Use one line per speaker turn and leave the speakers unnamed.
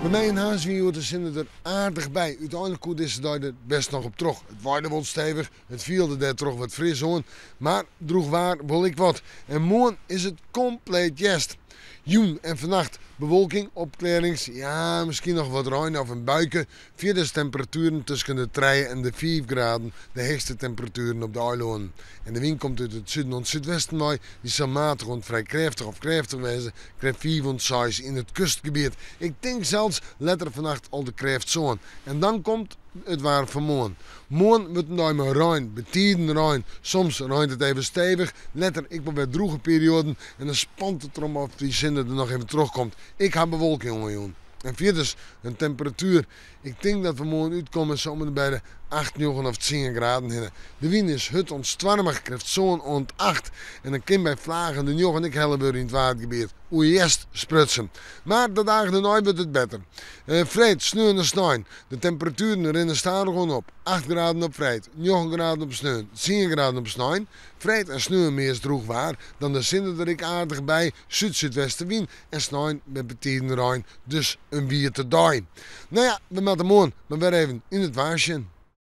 By my yn Harns wie hjoed de sinne der aardich by. Uteinlik koe dizze dei der best noch op troch. It waaide wol stevich, it fielde dêrtroch wat fris oan, mar drûch waar wol ek wat. En moarn is it kompleet hjerst. Jûn en fannacht bewolking, opklearrings, ja, miskien noch wat rein of in buike. Fierders temperatueren tusken de trije en de fiif graden, de heechste temperatueren op de eilânen. En de wyn komt út it suden oant súdwesten wei, dy sil matich oant frij krêftich of krêftich wêze, krêft fiif oant seis yn it kustgebiet. Ik tink sels letter fannacht al de krêft sân. En dan komt it waar fan moarn. Moarn wurdt in dei mei rein, betiden rein. Soms reint it even stevich, letter ek wol wer drûge perioaden en dan spant it derom oft dy sinne der noch even trochkomt. Ik ha bewolking oanjûn. En fierders in temperatuer. Ik tink dat we moarn útkomme sa om en by de acht, njoggen of tsien graden hinne. De wyn is hurd oant stoarmich, krêft sân oant acht. En dan kin by flagen de njoggen ek helle wurde yn it Waadgebiet. Oer hjerst sprutsen. Mar de dagen dêrnei wurdt it better. Freed, sneon en snein. De temperatueren rinne stadichoan op. Acht graden op freed, njoggen graden op sneon, tsien graden op snein. Freed en sneon meast drûch waar, dan de sinne der ek aardich by, súd-súdwestewyn en snein wer betiden rein, dus in wiete dei. No ja, we moatte moarn mar wer even yn it waar sjen.